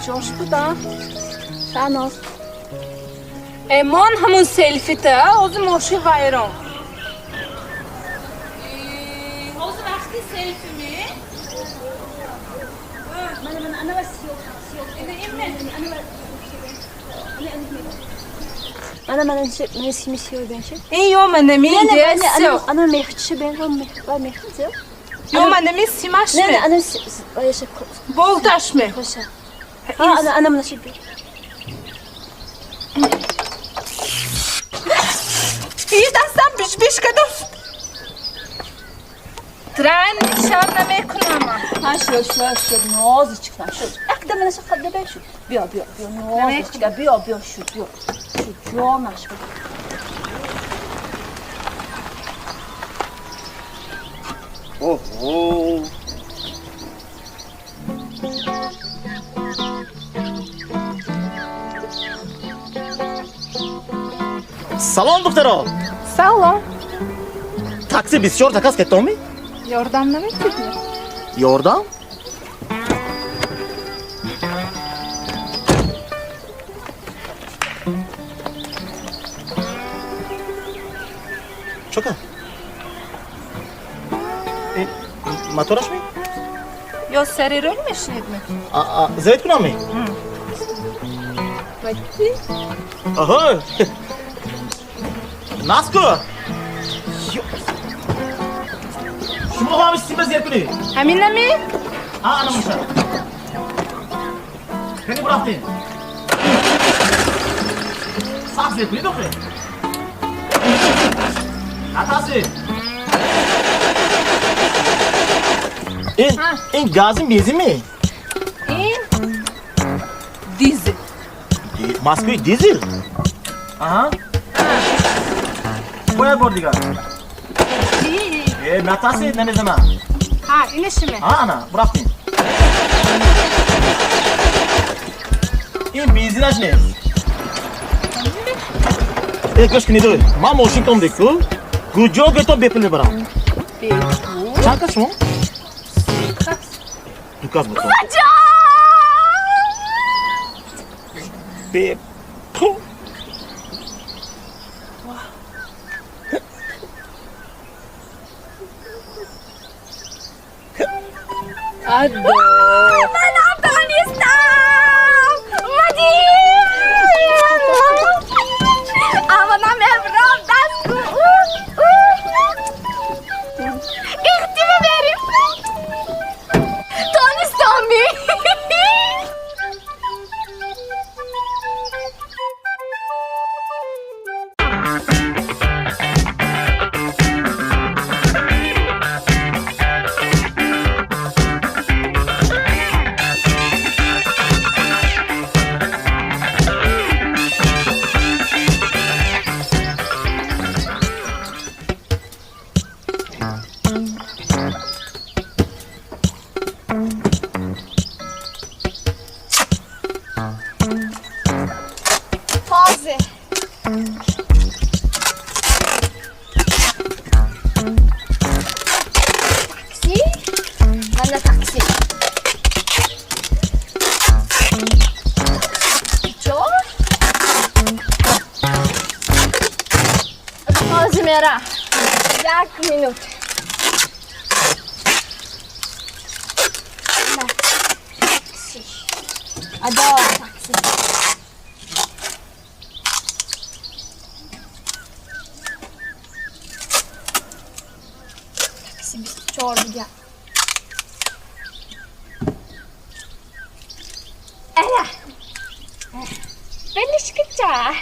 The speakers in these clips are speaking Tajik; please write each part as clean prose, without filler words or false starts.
Ҷош буда. Шаноз. Эмон ҳамун селфита, ҳозир мошин вайрон. Ҳозир вақти селфими? Ана мана мана сими сиё бенши. Ин ё манами Не, ана мехчи бен ва мехчи. Ё манами симаш Не, ме? ана ваяша. Болташ ме? Хоша. А ана ана мана ши. И дастам биш-биш кадост. Трен нишон намекунам. Ха шуд, шуд, шуд, нозичка шуд. Акда мана ши қадда бен шуд. Биё, биё, биё, нозичка, биё, биё, шуд, биё. Шуд, ҷонаш. Оҳо. Салом, духтаро. Салом. Такси 24 заказ кеттоми? Ёрдам наметидми? Ёрдам? Чока? Мотораш ми? Ё сари рӯй мешунидми? Завед кунам ми? Вати? Аҳо. Наску. Шумо ҳам сима зер кунед. Ҳаминами? А, ана муша. Кани бурафтем? Сахт зер кунед охе. Натарсед. Ин ин гази бензин? Ин дизел. Москвич дизел? Аҳа. Бо як бор дигар. Э, натарсед, намезанам. Ҳа, инашиме? А, ана, бурафтем. Ин бензинаш нест. Э, гӯш кунед, ман мошин том деку. Куҷо гӯто бепул мебарам? Бепул? Чанд кас шумо? Ду кас буд. Бепул. Адо. Ман Афғонистон! Мадин! Авана мебрам даст. Ихти меберим. Тонистон ми? Тоза. Такси? Мана такси. Чо? Ҳозир мера. Як минут. На, такси. Адо, такси. Такси 24 дига. Ана. Белишкача.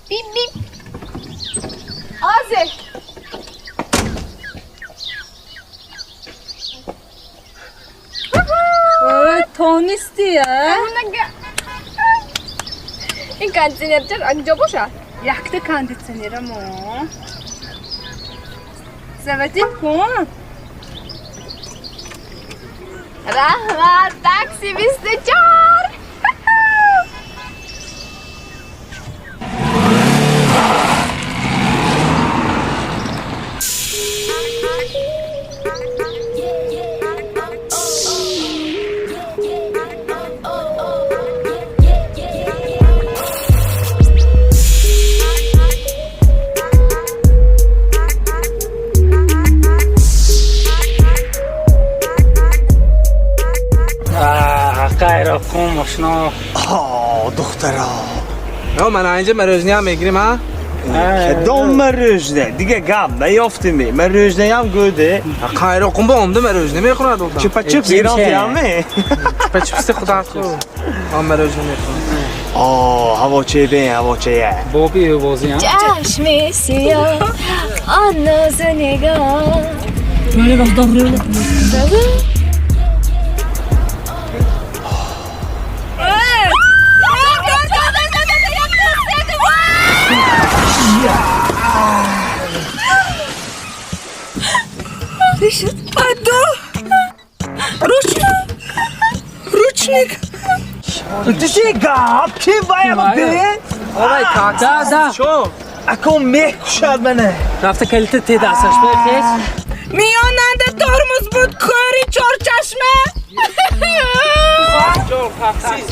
Бип бип. Ҳозир. Тонистия? Ин кондитсионер чар анҷо бошад? Якта кондитсионерамо. Заводит кун. Раҳмат, такси 24. Қайроқум мошино. Духтара. Ман инҷа мороженое мегирим, ҳа? Кадом мороженое? Дига гап наёфтими. Мороженое гӯде. Қайроқум ба омда мороженое мехӯрад одам. Чупа-чупс гирам тиямми? Чупа-чупси худат хӯр. Ман мороженое мехӯрам. Ҳавочае бен, ҳавочае. Боби бозӣ, ҳа? Чашми сиёҳ, он нозу нигоҳ. Ручник. Ту чи гап? Ки вая бе? Овай, такси. Да. Чо? Акон мекушад мана. Рафта калита те дасташ бехез. Миёнанда тормоз буд, кӯри чорчашма.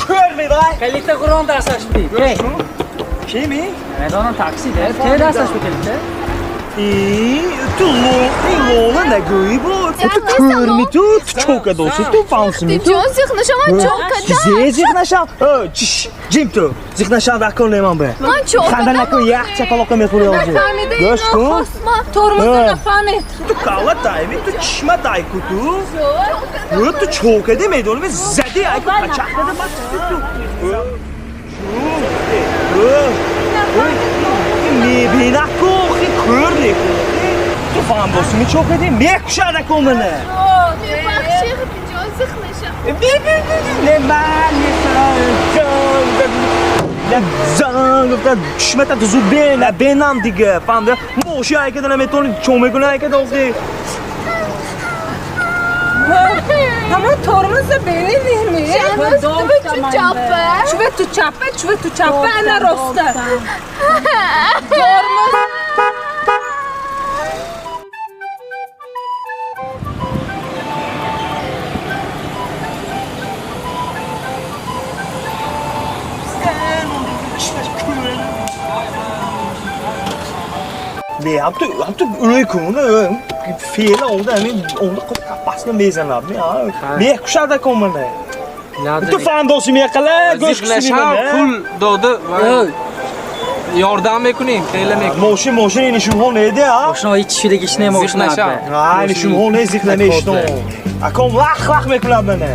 Кӯр мевай? Калита қурон дасташ би. Кими? Медонам такси де. Те дасташ би калита. Ту лола нагӯӣ бо. Ту кӯрми ту, ту чока дошти, ту фаҳмсими ту. Ҷон, зиқ нашав, ман чокадам. Зе зиқ нашав? Чиш, ҷим ту. Зиқ нашав акон неман бе. Ман чокадам. Ханда накун, як чапалоқа мехӯри ҳозир. Нафаҳмида Гӯш ино кун. хостма тормоза нафаҳмид. Ту калла тайми, ту чишма тайку ту. Ту чокади медонӣ, зади айку пачақ када бад ту. Мебинаку, хи кӯр неку. Ту фаҳм босими чокади, мекушад акон мана. Мебахши, ҷон, зиқ нашав. Не ман зан гуфта чишмата ту зуд бен, бенам дига, фаҳмида? Моши айкада наметавонӣ, чо мекунӣ айкада охи? Ҳамон тормоза бенидиҳми? Ту чапа. Чува ту чапа, чува ту чапа, ана роста. Тормоз. Не, ҳам ту рӯй кун, феъла онда ҳамин онда қапасна мезанад, мекушад акон мана. Ту фаҳм дошти меқала, гӯш Зиқ нашав, пул дода ёрдам мекунем, хеле мекунем. Мошин, мошин ини шумҳо неде, а? Мошино ҳеч шудагиш не мошино. Зиқ нашав. Ини шумҳо не зиқ намешто. Акон лах лах мекунад мана.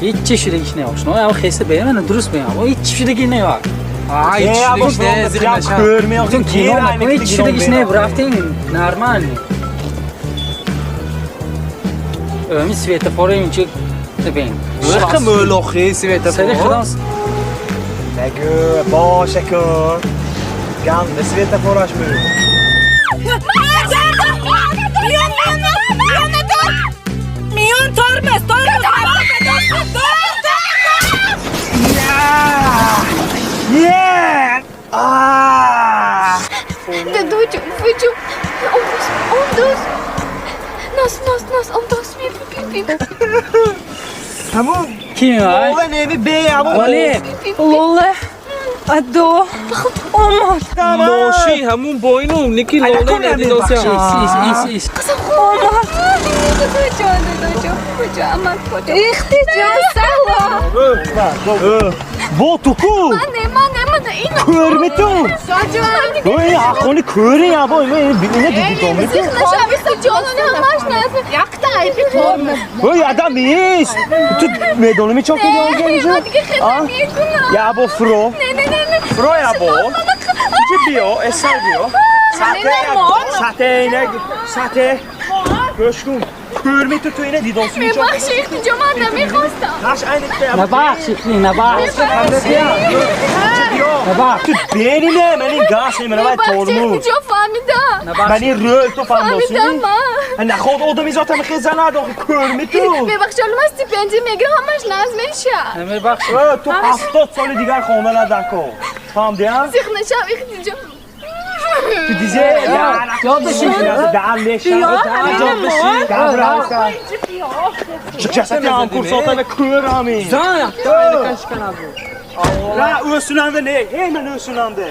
Ҳеч шудагиш не мошино. Ам хеса бе, мана дуруст бе. Ҳеч шудаги не ва. Ҳеч шудагиш не, зиқ нашав. Кино ҳеч шудагиш не, рафтем нормально. Ами светофори инчи бин. Рақам мӯлохи светофор. Сари худам Нагӯ, бош акун. Ганда светофораш мӯ. Миён тормоз, тормоз. Дадучу, вичу. Омдос. Нос, нос, нос, омдос, ми, пи, пи. Ҳамун Ким ай? Лола неми бе, ҳамун. Вале. Лола. Адо. Омад. Мошин ҳамун боину ники лола надидосям. Ис, ис, ис. Омад. Дадучон, дадучон, куҷо, амак куҷо? Ихти ҷон, салом. Бо ту ку? Мане, мане, мане, ино. Кӯрми ту? Ҷон. Ин ҳаққони кӯри ябо, ина дидидоми ту? Зиқ нашав, ҷон, ҳамаш назм. Якта айби тормоз. Ой, адам нест. Ту медонӣ чо кардӣ онҷо инҷо? Ман дига хел намекунам. Ябо фуро. Не, не, не, не. Фуро ябо. Инҷа биё, эсал биё. Сате, ина, сате. Гӯш кун. Кӯрми ту, ту ина дидосими чо? Мебахши, ихтиҷо, ман намехостам. Наш айни Набахш, ихни, набахш. Набахш. Ту бени не, ман ин газ не, ман вай Мебахши, тормоз. ихтиҷо, фаҳмидам. Ман ин рӯл ту фаҳмдосими? Фаҳмидам, ман. Наход одами зотам хезанад, охи кӯрми ту. Мебахши, ҳоло ман стипендия мегирам, ҳамаш назм мешавад. Намебахш. Ту 70 соли дигар хонда надако. Фаҳмдӣ, а? Зиқ нашав, ихтиҷо. Ту дизе, Ёд бишин. Даҳан мешавад. Ҷасати ҳамкурсотана кӯр ҳамин. Зан, якта айнакан шиканад бу. Ра, ӯсунанда не, эй ман ӯсунанда.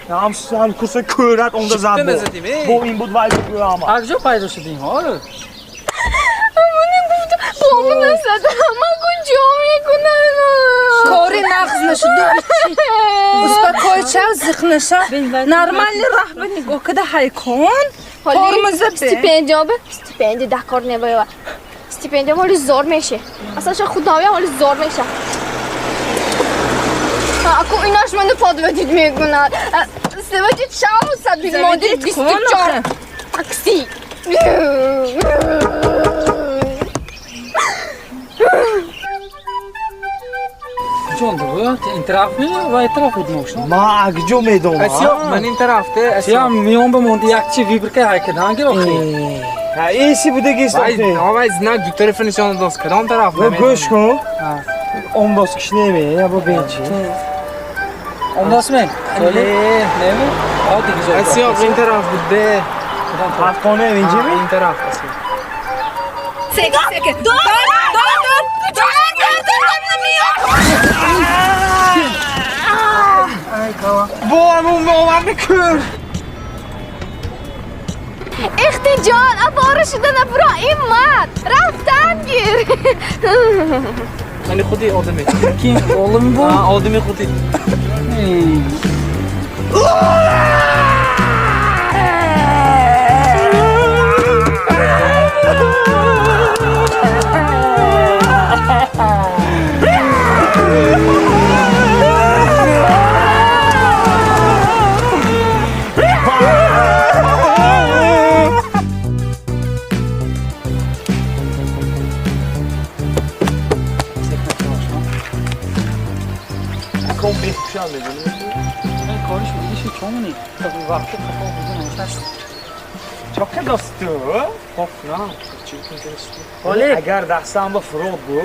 Ҳамкурса кӯрак онда зад бо. Шикта назадим, эй. Бо ин буд вай буд ҳама. Акҷо пайдо шудем, ҳо? Амонем Зиқ наша. Нормальный раҳ ба нигоҳ када ҳайкон. Тормоза бе. Стипендия бе, стипендия дакор небоява. Стипендия ҳоли зор меше. Аслан ша худовия ҳоли зор меша. Аку инаш ману подводить мекунад. Заводить шаву сабил моди 24 такси. Ҷон бу, ин тараф ми ва ин тараф буд мошина? Ма акҷо медонам. Асиё, ман ин тараф те, Асиё миён ба монди якчи вибрка ҳайкадан гир охи. Ҳа, эси будагист Вай, охи. вай знак ду тарафа нишон дод. Кадом тараф? Ва гӯш кун. Ондос кишнеме, я бо бенчи. Ондосмен? Не, не ми? А диги ҷо. Асиё, ин тараф буд де. Ҳафтхона инҷи ми? Ин тараф асиё. Секин, секин. Дор, дор, дор. Дор, дор, дор, миён. Бо ҳамун оварди кӯр. Ихтиҷон, авора шуда набуро ин мард. Рафтан гир. Мани худи одами. Ким олим бу? А, одами худи. Ком бехушам медонӣ? Кориш будиши чомуни? Вақти қафо буду намешаст. Чока дост ту? Хоб, на. Чи интересно. Ҳоли Агар дастам ба фурод бу.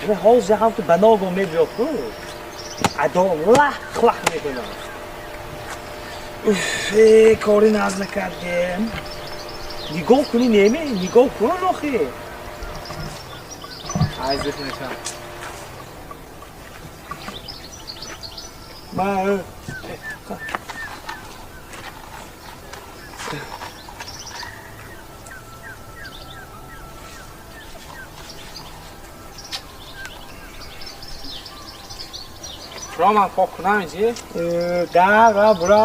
Ҳамин ҳозир ҳам ту ба ногоҳ мебиёд ку. Адо лах лах мекунам. Уф, э, кори наз накардем. Нигоҳ кунӣ неме? Нигоҳ кун охи. Ай, зиқ мешам. Ма Ро ман пок кунам инҷи? Да, ра, бура.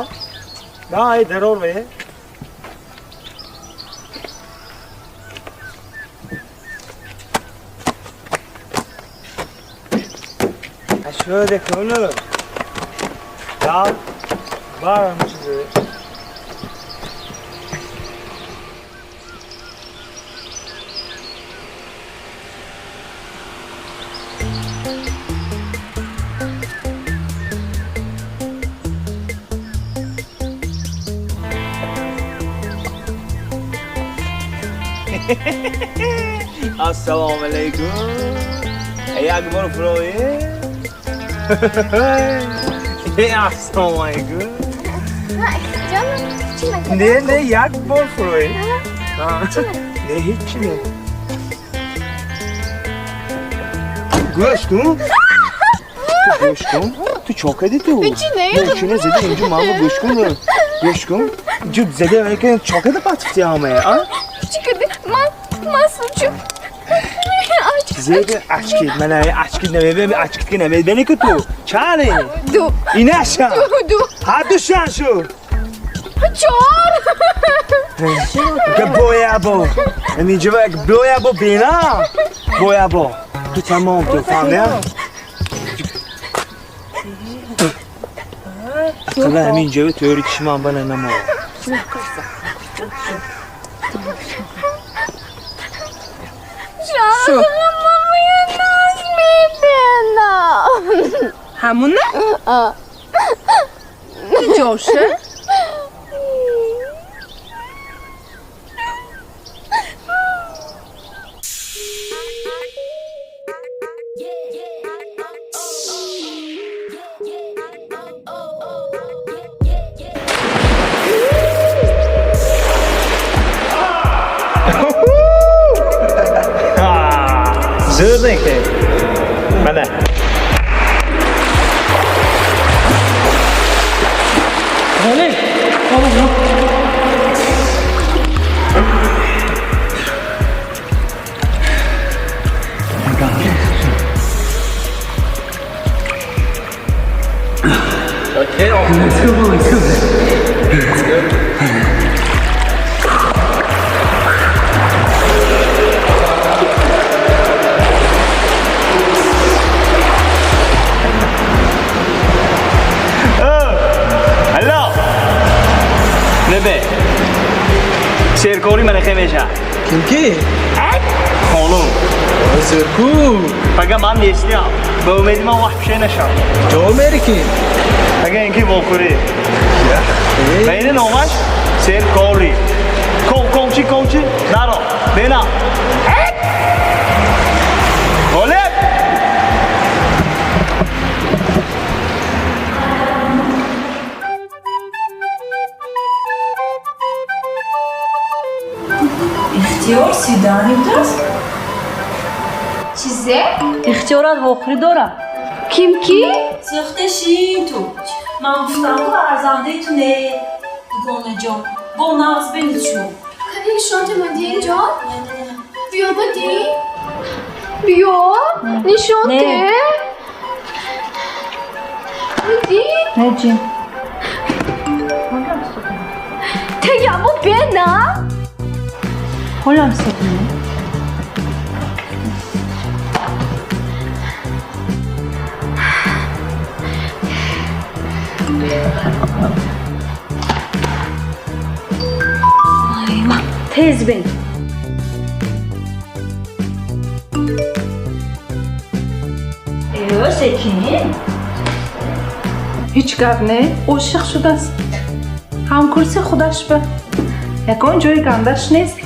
Да, ай дарор ве. Шуде куну. Да, барам чизе. Ассалому алайкум. Як бор фурои. Ассалому алайкум. Ихтиҷон, чӣ накардам? Не, не, як бор фурои. Не, ҳеҷ не. Гӯш кун. Ту гӯш кун. Ту чо кардӣ ту? Ҳеҷ не. Мошина зади инҷо мама гӯш кун. Гӯш кун. Инҷо зади чо карда патфти ҳамая, а? Чӣ кардӣ? Ман ман сучу. Зеби очки, мана очки намебинам, очки ки намебинӣ ку ту. Чанд? Ду. Инаша. Ду, ду. Ҳар ду шан шуд. Чор. Ка боя бо. Инҷо боя бо бина. Боя бо. Ту тамом ту фаҳмидӣ? Ақалла ҳамин ҷо тӯри чишмам бана намо. Шу. Ҳамуна? Ҷоша? Zo'r ekan. Mana. Ҳоли. Okay. Let's go, let's go. Let's go. Алло. Лебе. Серкори мана хемеша. Ким ки? Хонум. Зӯрку. Пага ман нестиам. Ба умеди ман ваҳше нашам. Ҷо мери ки? Пага инки вохӯрӣ. Ва ини номаш Серкори. Ком комчи комчи наро. Бена. Ғолиб! Ихтиёр свидание будааст? Чизе? Ихтиёрат вохӯрӣ дорад. Ким ки? Сӯхта шин ту. Ман гуфтам ку арзандаи ту не. Дугонаҷон, бо нағз бинед шумо. Кани нишонте ман ҷон? Биё бадӣ. Биё, нишонте. Бадӣ. Не ҷин. Теяму бена. Ҳолам сотунӣ. Тез бин. Э, секин. Ҳеҷ гап не, ошиқ шудааст. Ҳамкурси худаш ба. Ягон ҷои гандаш нест.